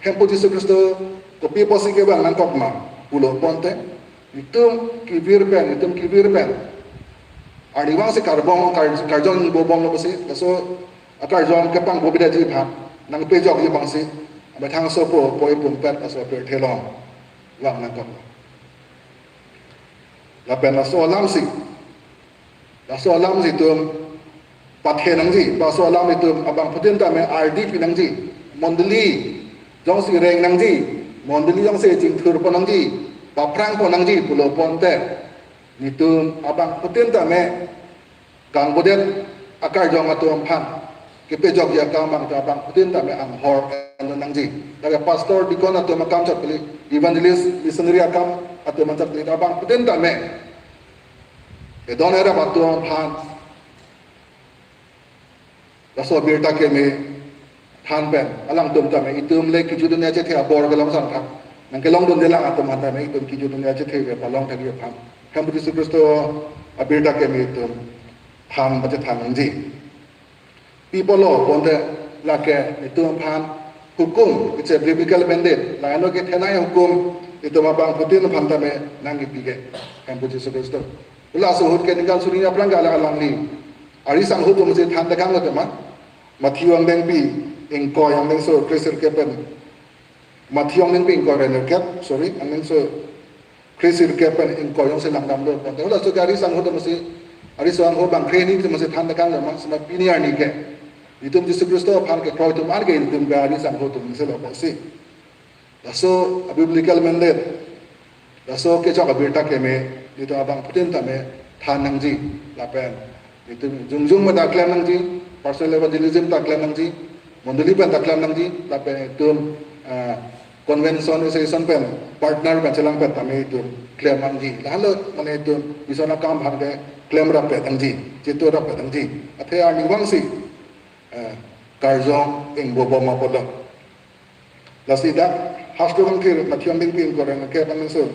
Hemphu Jisu Khristo kopi apotsi kevang nangkok ma?" pulo ponte, itum kevir pen, itum kevir pen, arnivang si karbom, kar-, karjong bobom lo pusi, laso akarjong kepangbobedaji aphan nangpejokji abangsi, amethang so po, poi pumpet laso pirthe along vang nangkok. Lapen laso alam si, laso alam si itum pathe nangji, laso alam itum abangphutin tame ardi pi nangji, mondoli jongsi reng nangji, mondoli jongsi chingthur pon nangji, paphrang pon nangji pulo ponte, itum abangphutin tame kangbodet akarjong atum aphan kepejokji akam abang ta abangphutin tame anghor en nangji. Lake pastor, deacon atum akam chot kali, evangelist, missionary akam atum chot kali, abangphutin tame kedon erap atum aphan laso abirta keme than pen, alangtum tame itum le kejut dunia chethe abor kelong sangthak, nangkelongdunde lang atum aphan tame itum kejut dunia chethe ke palong thakji aphan Hemphu Jisu Khristo abirta keme itum than ba chethan nangji. Pi pulo ponte, lake itum aphan hukum, it's a biblical mandate. Lahenlo kethenei ahukum itum abangphutin aphan tame nangkipi ke Hemphu Jisu Khristo. Laso ahut ke ningkan suri aphrang ke alang alangli ari sangho atum si than tekanglo tema. Matthew angdengpi ingkoi angdengso kre-sirkep pen, Matthew angdengpi ingkoi ra nerkep, sorry, angdengso kre-sirkep pen ingkoi jongsi langdamlo ponte, laso ke ari sangho atum si, ari sangho bangkre hini atum si than tekanglo ma, sema pini arni ke itum Jisu Khristo aphan kekroi atum an ke itum ke ari sangho atum si lo pusi. Laso a-biblical mandate, laso kechok abirta keme, itum abangphutin tame than nangji, lapen itum jongjong meta klem nangji, personal evangelism ta klem nangji, mondoli pen ta klem nangji, lapen itum, ah, convention, association pen, partner pen chelang pen tame itum klem nangji. Lahenlo mane itum mission akam aphan ke klem rapet nangji, chetu rapet nangji. Athe arnivang si, eh, karjong ingbobom apotlo. Lasi dak hastro kangthir Matthew angdengpi ingkoi ra nerkep angdengso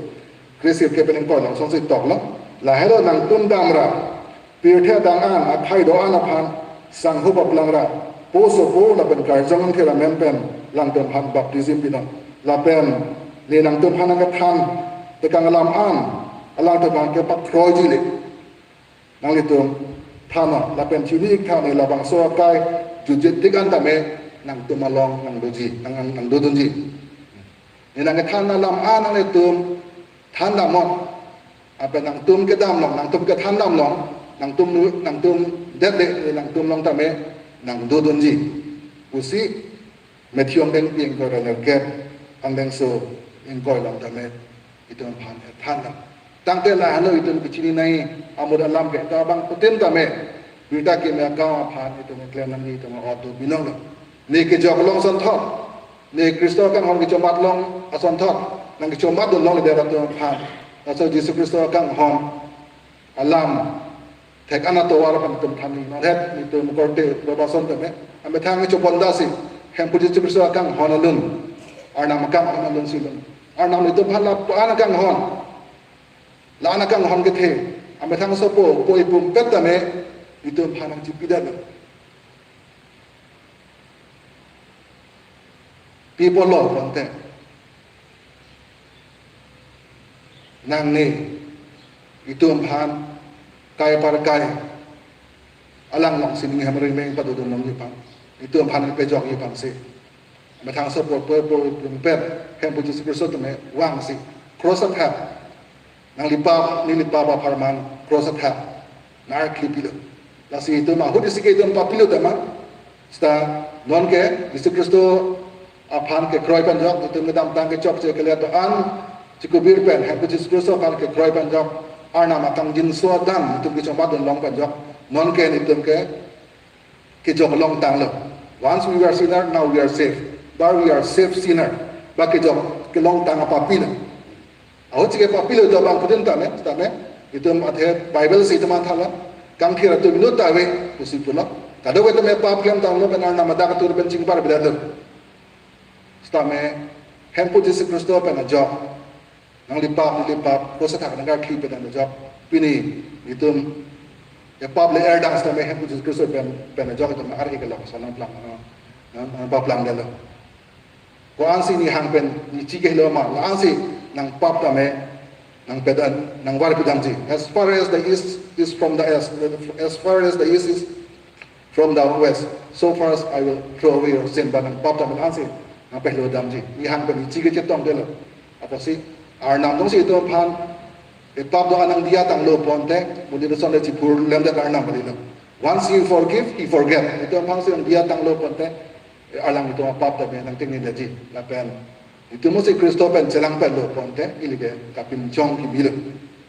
kre-sirkep pen ingkoi along asonsi toklo. Lahenlo nangtum damra, pirthe adang an akhei do-an aphan sangho paplang ra, po sopo lapen karjong angthir amen pen alangtum aphan baptism pinon. Lapen ne nangtum aphan nangkethan tekang alam an alangtum aphan kepakroiji le nanglitum thannon, lapen chini-ik than ne labangso akai jutje tik an tame nangtum along nangdoji, nang, nang, nangdodunji. Ne nangkethan alam an nanglitum than damnon, lapen nangtum kedam along, nangtum kethan dam along, nangtum, nangtum det le, ne nangtum along tame nangdodunji pusi Matthew angdengpi ingkoi ra nerkep angdengso ingkoi along tame itum aphan than dam. Tangte lahenlo itum kechininei amut alam ke, ta abangphutin tame birta keme akam aphan itum klem nangji itum auto binong lo. Ne kejok along asonthot, ne Khristo akanghon kechomat along asonthot nangkechomatdun longledet atum aphan, laso Jisu Khristo akanghon alam thek an atovar aphan itum than nangji. Non het itum korte Robertson tame amethang chobonda si Hemphu Jisu Khristo akanghon alun, Arnam akanghon alun si lun, Arnam itum aphan lapu-an akanghon, la-an akanghon kethe, amethang sopo, poi pumpet tame itum aphan nangchipidetlo. Pi pulo ponte, nangne itum aphan kai aparkai alang along si ning hem ring meng padodun longji aphan, itum aphan pejokji aphan si, amethang sopo, poi, poi pumpet Hemphu Jisu Khristo tame vangsi, cross athak nanglipa, nelipa ba apharman cross athak nangkepilo. Lasi itum ahut isi ke itum papilo tema, Seta nonke Jisu Khristo aphan kekroi pen ajok, itum kedamtang kechokche kele do-an chikubir pen Hemphu Jisu Khristo aphan kekroi pen ajok, Arnam akangjinso adang itum kechomatdun long pen ajok, nonke itum ke kejok longtanglo. Once we were sinner, now we are saved. But we are saved sinner. Ba kejok kelongtang apapi lo. Ahut si ke papi lo itum abangphutin tame, tame. Itum athe Bible si itum matha lo. Kangthir atum inut ta ave pusi pulo. Kadokave tame pap klemtanglo pen Arnam adak atur pen chingpar bidalo. Sitame Hemphu Jisu Khristo pen ajok, nangli pap, neli pap, kosa thak nangkarkli pen ajok. Pini itum, ya pap le erdang sitame Hemphu Jisu Khristo pen, pen ajok itum arhi kelok sa nangplang, nang, nang, nangpaplangdetlo. Ko-ansi neli hang pen, neli chikehelo ma, la-ansi nangpap tame, nangpedan, nangvarpedamji. As far as the east is from the west, as far as the east is from the west, so far as I will throw away your sin. Ba nangpap tame la-ansi nangpehelo damji. Neli hang pen neli chikechetongdetlo. Apotsi Arnam jongsi itum aphan, e pap do-an nangdiya-tanglo ponte, muli do son le chipur lemdet Arnam kalilo. Once you forgive, he forget. Itum aphansi nangdiya-tanglo ponte, e alang itum apap tame nangtengnedetji. Lapen itum jongsi Khristo pen chelangpetlo ponte, ili ke kapinchong kimi lo.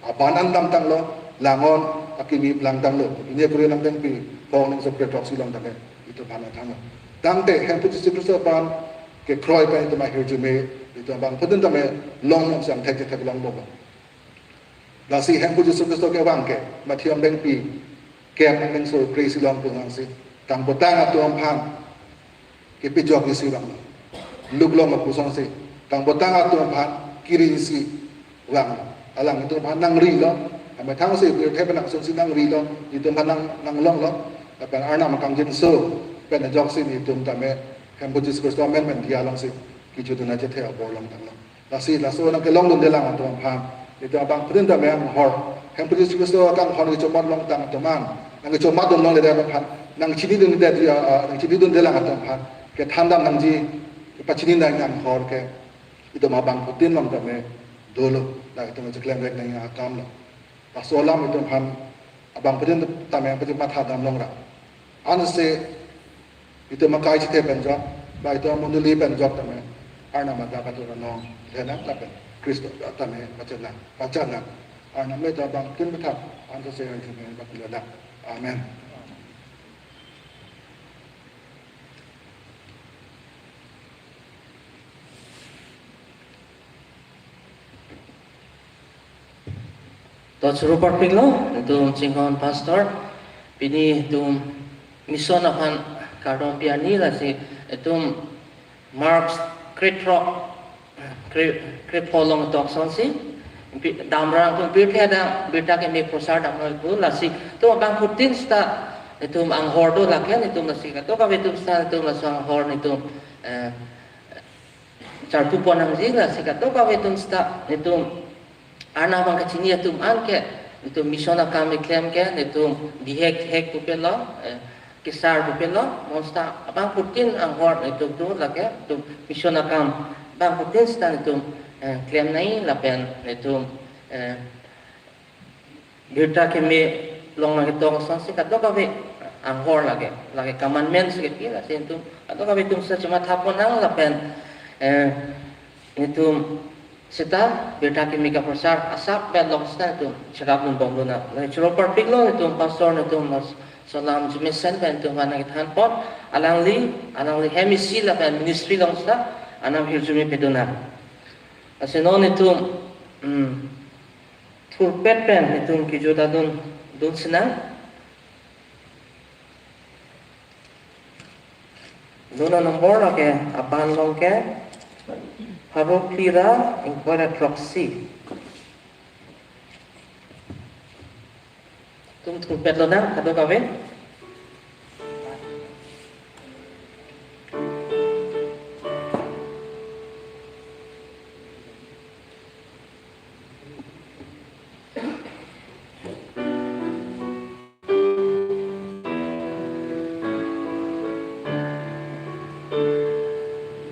Aban an damtanglo, langnon akimi plangtanglo. Ini akuri nangtengpi, phong ningso kre throksi along tame itum aphan nangthanlo. Tangte Hemphu Jisu Khristo aphan kekroi pen itum ahirjume, itum abangphutin tame long mong sang thek thek long mong. Lasi Hemphu Jisu Khristo kevang ke, Matthew angdengpi, kep angdengso kre-isi along pu vangsi, kangbotang atum aphan kepajok isi vanglo. Luk along lapuson si, kangbotang atum aphan kiri isi vanglo. Alang itum aphan nangrilo. Amethang si pirthe pen angsung si nangrilo. Itum aphan nang, nanglonglo. Lapen Arnam akangjinso pen ajoksi itum tame Hemphu Jisu Khristo amen pen diya longsi kejutdun achethe abor longtanglo. Lasi laso nangkelongdundelang atum aphan, itum abangphutin tame anghor, Hemphu Jisu Khristo akanghon kechomot longtang atum an, nangkechomatdun longledet aphan, nangchinidundedet, ah, nangchinidundelang atum aphan kethandam nangji, kepachinidun anghor ke itum abangphutin along tame dolo, la itum cheklemvek nangji akam lo. Laso alam itum aphan abangphutin tame pachini mathadam longra. Ansi itum akai chethe pen ajok, ba itum amondoli pen ajok tame Arnam adak atur anong, thenang lapen Khristo tame pachenang, pachenang. Arnam itum abangphutin petha, ansi yang tame bakuladang. Amen. To choro parpiklo, itum chinghon pastor, pini itum mission aphan kardom pi arni lasi, itum Mark krethrok, kre-, krepho along tok sonsi, pi-, damrang atum pirthe adang, birta keme prosar damrang pu, lasi itum abangphutin seta, itum anghor do lake, itum lasi kadokave atum seta, itum laso anghor itum, eh, charpu pon nangji, lasi kadokave atum seta, itum Arnam abang kachini atum an ke, itum mission akam keklem ke, itum bihek hek pupe lo, eh, kesar pupe lo, non seta abangphutin anghor itum do lake, itum mission akam abangphutin seta itum, eh, klem nangji lapen itum, eh, birta keme along nangketok sonsi kadokave anghor lake, lake commandments kepi lasi itum kadokave atum seta chematha pon nang lapen, eh, itum seta birta keme kaprosar asap pen along seta itum cherapdun bomdun nang. Lasi choro parpiklo itum pastor itum laso alam jemesen pen itum aphan nangkethan pon, alangli, alangli hem isi lapen ministry along seta Arnam ahirjume pedun nang. Lasi non itum, hmm, thurpet pen itum kejut adun, dunsi nang. Dona nombor lake aban along ke pharo phli ra ingkoi ra throksi. Itum thurpet lonang kadokave.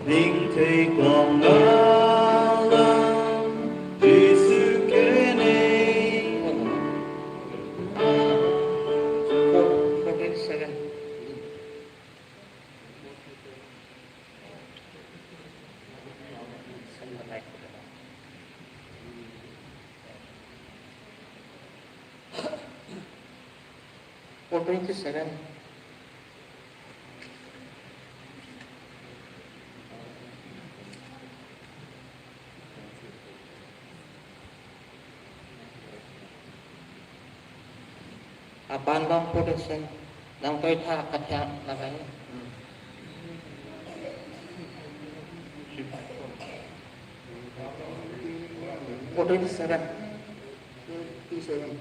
Ning theklong alam Jisu kenei. Four, four point seven. Twenty-seven. Aban long production nangtoitha kathiang lagai. Four twenty-seven. Twenty-seven.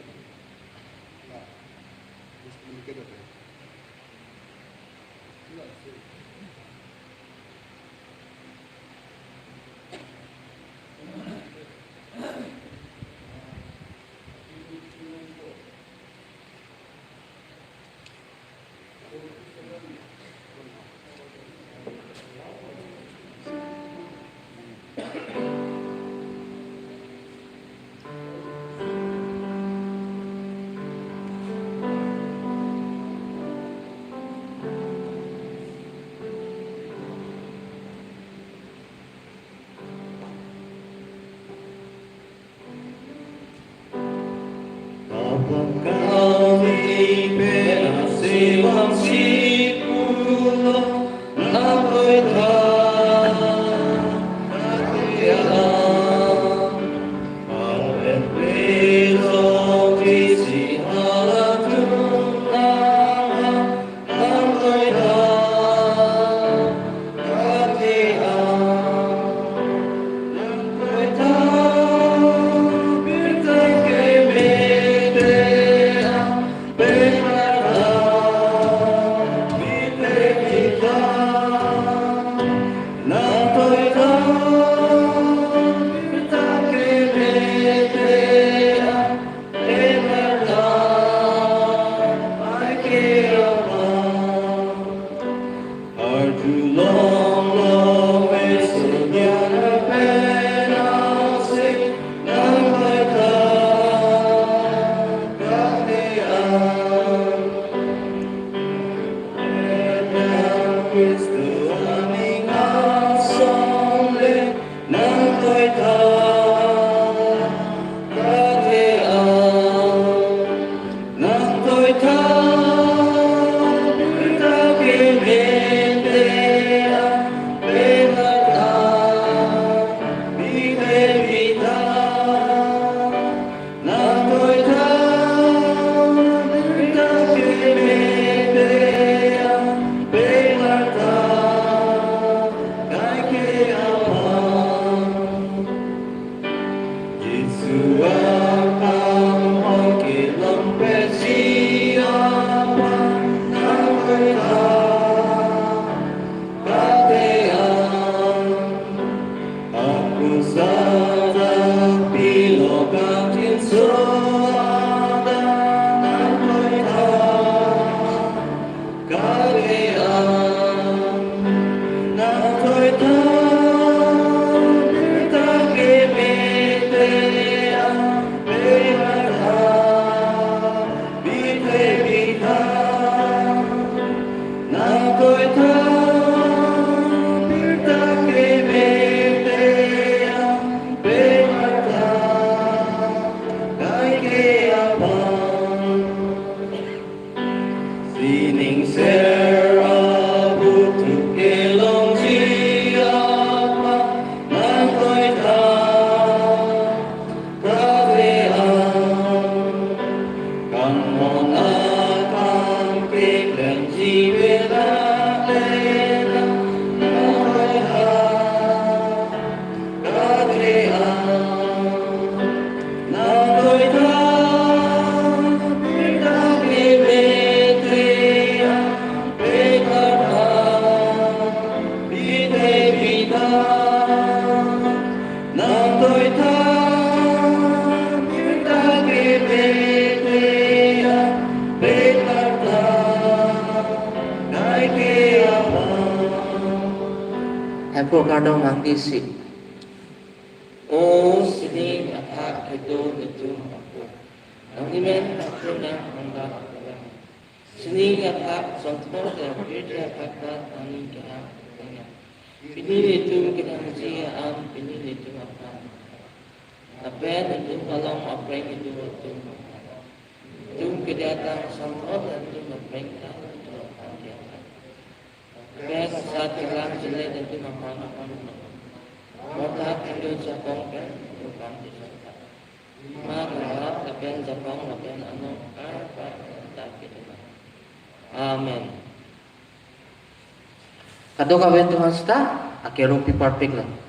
Sining ser abutuk kelongji aphan nangtoitha. Kate an, kangmon akam keklem jibe lale nangtoitha. Kate an, nangtoitha, birta kemete an, pekar an, bite bita. Nangtoitha, birta kemete an, pekar an, kaike aphan. Hemphu kardom nangkisi. O sining athak kedo netum apor, nangli men apor nang angga apor. Sining athak sonthot ya pirthe athak ta nangli kehang apor. Pini netum kenangji an, pini netum aphan. Lapen netum along apreng kedo atum aphan. Netum kedo atang sonthot atum Mengta tulok pangkiang. Bek sat kelang jile dan tu mama mama mama. Mota kendo japong pen tukang di sota. Ma kelarap lapen japong lapen anong arpa tak kita. Amen. Kadokave Tuhan seta akeropi parpik lo.